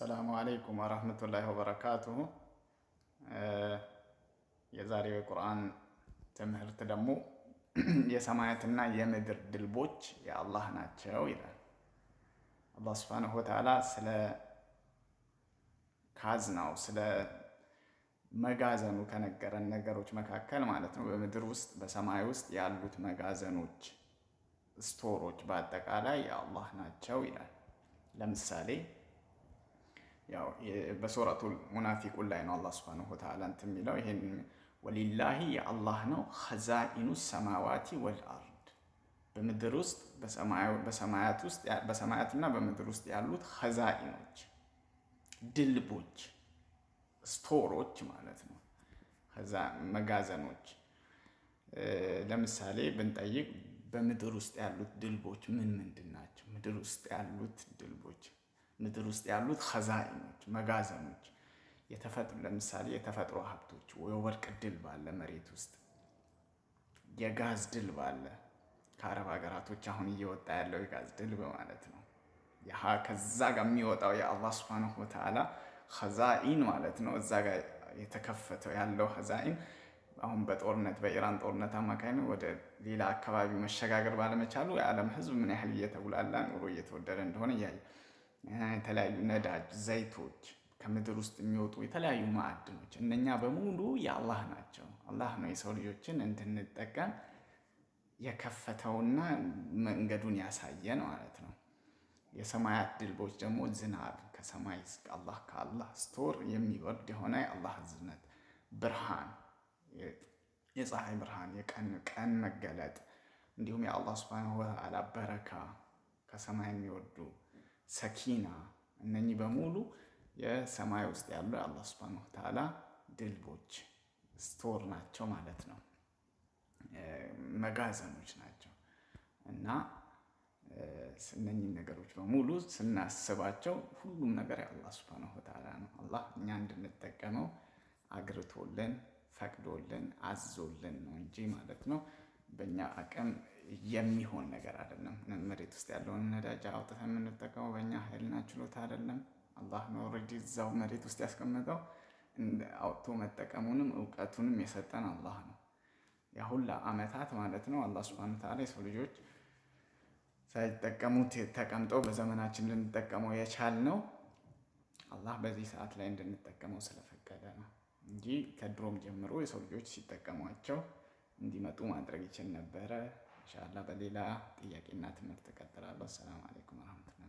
السلام عليكم ورحمة الله وبركاته። የዛሬው የቁርአን ትምህርት ደግሞ የሰማያትና የምድር ድልቦች የአላህ ናቸው ይላል። አላህ سبحانه وتعالى ስለ ካዝናው፣ ስለ መጋዘኑ ከነገረን ነገሮች መካከል ማለት ነው በምድር ውስጥ በሰማይ ውስጥ ያሉት መጋዘኖች፣ store ኦች በአጠቃላይ የአላህ ናቸው ይላል። ለምሳሌ ያው በሱረቱል ሙናፊቁን ላይ ነው አላህ سبحانه وتعالى እንትን የሚለው ይሄን፣ ولله የአላህ ነው خزائن السماوات والأرض፣ በምድር ውስጥ በሰማያት ውስጥ በሰማያትና በምድር ውስጥ ያሉት ኸዛኢኖች፣ ድልቦች፣ store ኦች ማለት ነው። ከዛ መጋዘኖች ለምሳሌ ብንጠይቅ በምድር ውስጥ ያሉት ድልቦች ምን ምንድን ናቸው? ምድር ውስጥ ያሉት ድልቦች፣ ምድር ውስጥ ያሉት ኸዛኢኖች፣ መጋዘኖች፣ የተፈጥሮ ለምሳሌ የተፈጥሮ ሀብቶች፣ የወርቅ ድልብ አለ መሬት ውስጥ፣ የጋዝ ድልብ አለ። ከአረብ ሀገራቶች አሁን እየወጣ ያለው የጋዝ ድልብ ማለት ነው። ያህ ከዛ ጋር የሚወጣው የአላህ سبحانه وتعالى خزائن ማለት ነው። እዛ ጋር የተከፈተው ያለው خزائن አሁን በጦርነት በኢራን ጦርነት አማካኝነት ወደ ሌላ አካባቢ መሸጋገር ባለመቻሉ የዓለም ሕዝብ ምን ያህል እየተጉላላ፣ ኑሮ እየተወደደ እንደሆነ እያየ፣ የተለያዩ ነዳጅ፣ ዘይቶች፣ ከምድር ውስጥ የሚወጡ የተለያዩ ማዕድኖች፣ እነኛ በሙሉ የአላህ ናቸው። አላህ ነው የሰው ልጆችን እንድንጠቀም የከፈተውና መንገዱን ያሳየን ማለት ነው። የሰማያት ድልቦች ደግሞ ዝናብ፣ ከሰማይ አላህ ከአላህ store የሚወርድ የሆነ የአላህ እዝነት፣ ብርሃን፣ የፀሐይ ብርሃን፣ የቀን ቀን መገለጥ፣ እንዲሁም የአላህ سبحانه وتعالى በረካ፣ ከሰማይ የሚወርዱ ሰኪና፣ እነኚህ በሙሉ የሰማይ ውስጥ ያሉ የአላህ سبحانه وتعالى ድልቦች፣ store ናቸው ማለት ነው። መጋዘኖች ናቸው። እና እነኚህን ነገሮች በሙሉ ስናስባቸው ሁሉም ነገር የአላህ سبحانه وتعالى ነው። አላህ እኛ እንድንጠቀመው አግርቶልን፣ ፈቅዶልን፣ አዞልን ነው እንጂ ማለት ነው። በእኛ አቅም የሚሆን ነገር አይደለም። መሬት ውስጥ ያለውን ነዳጅ አውጥተን የምንጠቀመው በእኛ ኃይልና ችሎታ አይደለም። አላህ ነው already እዛው መሬት ውስጥ ያስቀመጠው። አውጥቶ መጠቀሙንም እውቀቱንም የሰጠን አላህ ነው። ያ ሁላ አመታት ማለት ነው አላህ سبحانه وتعالى የሰው ልጆች ሳይጠቀሙት ተቀምጠው በዘመናችን ልንጠቀመው የቻልነው አላህ በዚህ ሰዓት ላይ እንድንጠቀመው ስለፈቀደ ነው እንጂ ከድሮም ጀምሮ የሰው ልጆች ሲጠቀሟቸው እንዲመጡ ማድረግ ይችል ነበረ። ኢንሻአላህ በሌላ ጥያቄና ትምህርት እቀጥላለሁ። السلام عليكم ورحمة الله።